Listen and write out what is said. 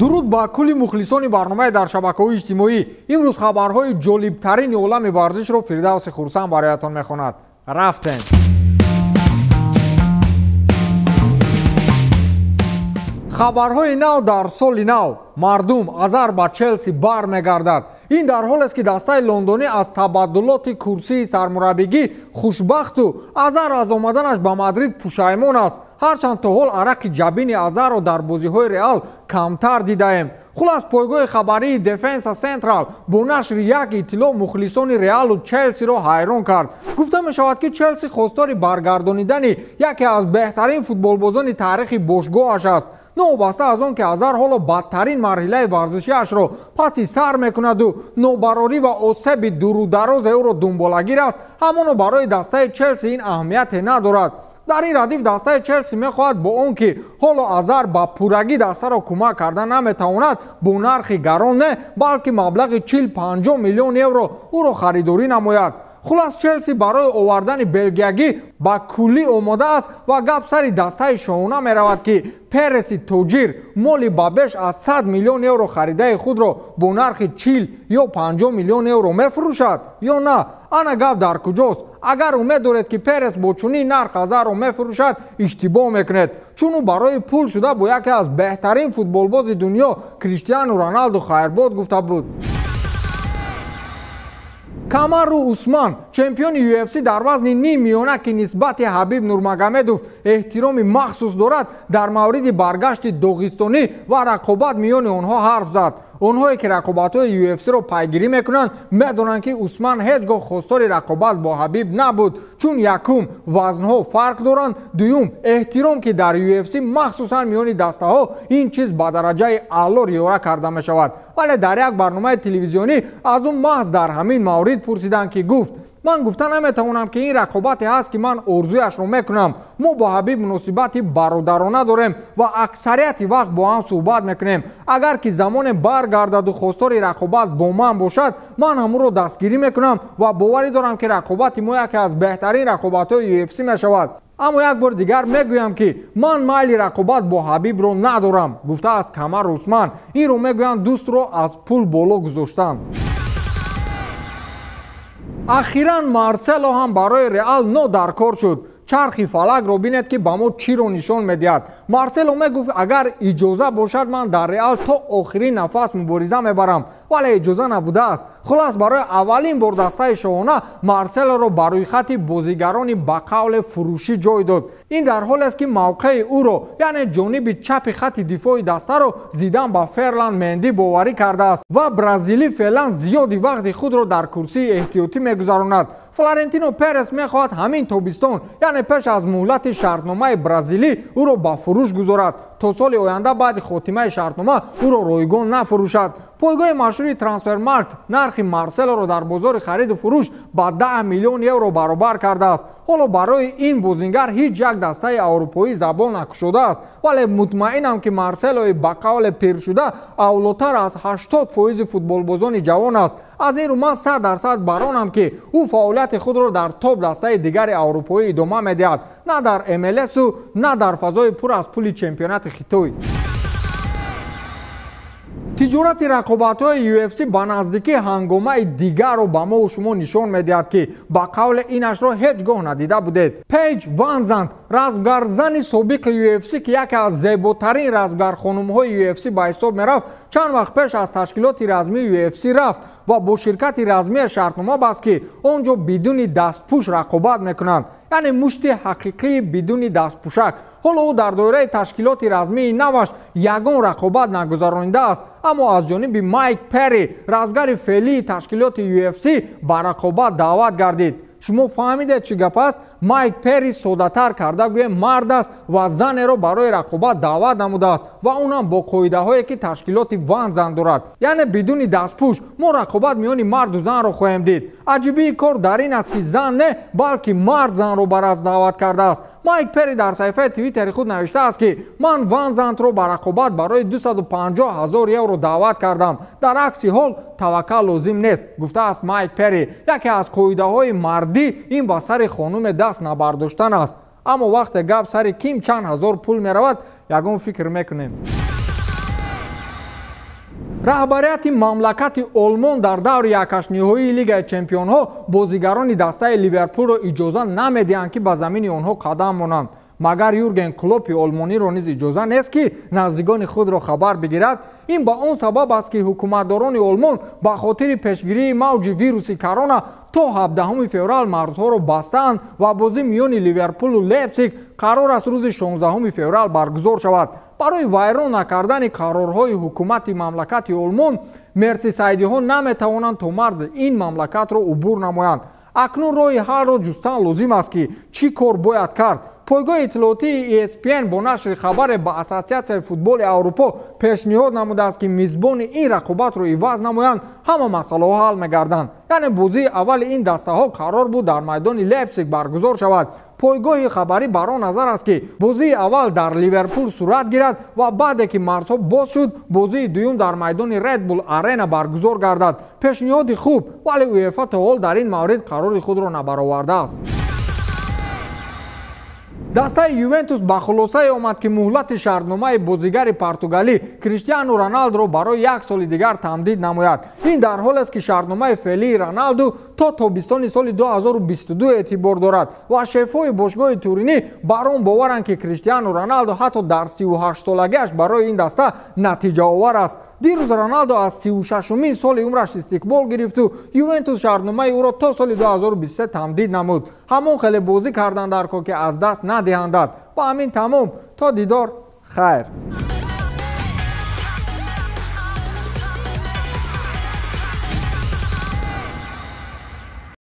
Дуруд ба кулли мухлисони барномаи дар шабакаҳои иҷтимоӣ. Имрӯз хабарҳои ҷолибтарини олами варзишро Фирдавси Хурсанд бароятон мехонад. Рафтем. Хабарҳои нав дар соли нав. Мардум Азар ба Челси бармегардад. Ин дар ҳолест, ки дастаи лондонӣ аз табаддулоти курсии сармураббигӣ хушбахту Азар аз омаданаш ба Мадрид пушаймон аст. Ҳарчанд то ҳол арақи ҷабини Азарро дар бозиҳои Реал камтар дидаем. Хулас, пойгоҳи хабарии Дефенса Централ бо нашри як иттилоъ мухлисони Реалу Челсиро ҳайрон кард. Гуфта мешавад, ки Челси хостори баргардонидани яке аз беҳтарин футболбозони таърихи бошгоҳаш аст. Новобаста аз он ки Азар ҳоло бадтарин марҳилаи варзишиашро паси сар мекунаду нобарорӣ ва осеби дурударозе ӯро дунболагир аст, ҳамоно барои дастаи Челси ин аҳамияте надорад. Дар ин радиф дастаи Челси мехоҳад бо он ки ҳоло Азар ба пуррагӣ дастаро кӯмак карда наметавонад, бо нархи гарон не, балки маблағи 40-50 миллион евро ӯро харидорӣ намояд. Хулас, Челси барои овардани белгиягӣ ба куллӣ омода аст ва гап сари дастаи шоҳона меравад, ки Переси тоҷир моли ба беш аз 100 миллион евро харидаи худро бо нархи 40 ё 50 миллион евро мефурӯшад ё на. Ана гап дар куҷост? Агар умед доред, ки Перес бо чунин нарх Азарро мефурӯшад, иштибоҳ мекунед, чун ӯ барои пул шуда бо яке аз беҳтарин футболбози дунё Криштиану Роналду хайрбод гуфта буд. Камару Усман, чемпиони UFC дар вазни ним миёна, ки нисбати Ҳабиб Нурмагомедов эҳтироми махсус дорад, дар мавриди баргашти доғистонӣ ва рақобат миёни онҳо ҳарф зад. Онҳое ки рақобатҳои UFC-ро пайгирӣ мекунанд, медонанд, ки Усман ҳеҷ гоҳ хостори рақобат бо Ҳабиб набуд, чун якум, вазнҳо фарқ доранд, дуюм, эҳтиром, ки дар UFC махсусан миёни дастаҳо ин чиз ба дараҷаи аъло риоя карда мешавад. Вале дар як барномаи телевизионӣ аз ӯ маҳз дар ҳамин маврид пурсиданд, ки гуфт: ман гуфта наметавонам, ки ин рақобате ҳаст, ки ман орзуяшро мекунам. Мо бо Ҳабиб муносибати бародарона дорем ва аксарияти вақт бо ҳам суҳбат мекунем. Агар ки замоне баргардаду хостори рақобат бо ман бошад, ман ҳамонро дастгирӣ мекунам ва боварӣ дорам, ки рақобати мо яке аз беҳтарин рақобатҳои UFC мешавад. Аммо як бор дигар мегӯям, ки ман майли рақобат бо Ҳабибро надорам, гуфтааст Камар Усман. Инро мегӯянд дӯстро аз пул боло гузоштан. Ахиран Марсело ҳам барои Реал нодаркор шуд. Чархи фалакро бинед, ки ба мо чиро нишон медиҳад. Марсело мегуфт, агар иҷоза бошад, ман дар Реал то охирин нафас мубориза мебарам, вале иҷоза набудааст. Хулас, барои аввалин бор дастаи шоҳона Марселоро ба рӯйхати бозигарони ба қавле фурӯшӣ ҷой дод. Ин дар ҳолест, ки мавқеи ӯро, яъне ҷониби чапи хати дифои дастаро Зидан ба Ферланд Менди боварӣ кардааст ва бразилӣ феълан зиёди вақти худро дар курсии эҳтиётӣ мегузаронад. Флорентино Перес мехоҳад ҳамин тобистон, яъне пеш аз муҳлати шартномаи бразилӣ, ӯро ба фурӯш гузорад, то соли оянда баъди хотимаи шартнома ӯро ройгон нафурӯшад. Пойгоҳи машҳури Трансфермаркт нархи Марселоро дар бозори хариду фурӯш ба 10 миллион евро баробар кардааст. Ҳоло барои ин бозингар ҳеҷ як дастаи аврупоӣ забон накушодааст, вале мутмаинам, ки Марселои ба қавле пиршуда авлотар аз 80% футболбозони ҷавон аст. Аз ин рӯ ман 100% баронам, ки ӯ фаъолияти худро дар топ дастаи дигари аврупоӣ идома медиҳад, на дар МЛСу на дар фазои пур аз пули чемпионати Хитой. Тиҷорати рақобатҳои UFC ба наздикӣ ҳангомаи дигарро ба мову шумо нишон медиҳад, ки ба қавле инашро ҳеҷ гоҳ надида будед. Пейҷ Ванзант, размгарзани собиқи UFC, ки яке аз зеботарин размгархонумҳои UFC ба ҳисоб мерафт, чанд вақт пеш аз ташкилоти размии UFC рафт ва бо ширкати размия шартнома баст, ки он ҷо бидуни дастпӯш рақобат мекунанд, яъне мушти ҳақиқии бидуни дастпӯшак. Ҳоло ӯ дар доираи ташкилоти размии наваш ягон рақобат нагузаронидааст, аммо аз ҷониби Майк Перри, размгари феълии ташкилоти UFC, ба рақобат даъват гардид. Шумо фаҳмидед, чӣ гап аст? Майк Перри, соддатар карда гӯем, мард аст ва занеро барои рақобат даъват намудааст ва он ҳам бо қоидаҳое, ки ташкилоти Ванзан дорад, яъне бидуни дастпӯш. Мо рақобат миёни марду занро хоҳем дид. Аҷибии кор дар ин аст, ки зан не, балки мард занро ба разм даъват кардааст. Майк Перри дар саҳифаи Твиттери худ навиштааст, ки ман Ванзантро ба рақобат барои 250 ҳазор евро даъват кардам. Дар акси ҳол таваккал лозим нест, гуфтааст Майк Перри. Яке аз қоидаҳои мардӣ ин ба сари хонуме даст набардоштан аст. Аммо вақте гап сари ким чанд ҳазор пул меравад, ягон фикр мекунем. Раҳбарияти мамлакати Олмон дар даври якҳаштниҳоии Лигаи чемпионҳо бозигарони дастаи Ливерпулро иҷоза намедиҳанд, ки ба замини онҳо қадам монанд. Магар Юрген Клопи олмониро низ иҷоза нест, ки наздикони худро хабар бигирад? Ин ба он сабаб аст, ки ҳукуматдорони Олмон ба хотири пешгирии мавҷи вируси корона то 17 феврал марзҳоро бастаанд ва бозӣ миёни Ливерпулу Лейпсиг қарор аст рӯзи 16 феврал баргузор шавад. Барои вайрон накардани қарорҳои ҳукумати мамлакати Олмон мерсисайдиҳо наметавонанд то марзи ин мамлакатро убур намоянд. Акнун роҳи ҳалро ҷустан лозим аст, ки чӣ кор бояд кард. Пойгоҳи иттилоотии ESPN бо нашри хабаре ба Ассотсиатсияи футболи Аврупо пешниҳод намудааст, ки мизбони ин рақобатро иваз намоянд, ҳама масъалаҳо ҳал мегарданд. Яъне бозии аввали ин дастаҳо қарор буд дар майдони Лейпсиг баргузор шавад. Пойгоҳи хабарӣ бар он назар аст, ки бозии аввал дар Ливерпул сурат гирад ва баъде ки марзҳо боз шуд, бозии дуюм дар майдони Red Bull Arena баргузор гардад. Пешниҳоди хуб, вале УЕФА то ҳол дар ин маврид қарори худро набаровардааст. Дастаи Ювентус ба хулосае омад, ки муҳлати шартномаи бозигари португалӣ Криштиану Роналдуро барои як соли дигар тамдид намояд. Ин дар ҳолест, ки шартномаи феълии Роналду то тобистони соли 2022 эътибор дорад ва шефҳои бошгоҳи Туринӣ бар он боваранд, ки Криштиану Роналду ҳатто дар 38-солагиаш барои ин даста натиҷаовар аст. Дирӯз Роналдо аз 36-умин соли умраш истиқбол гирифту Ювентус шартномаи ӯро то соли 2023 тамдид намуд. Ҳамон хеле бозӣ кардан дар ко, ки аз даст надиҳандад. Ба ҳамин тамом, то дидор, хайр.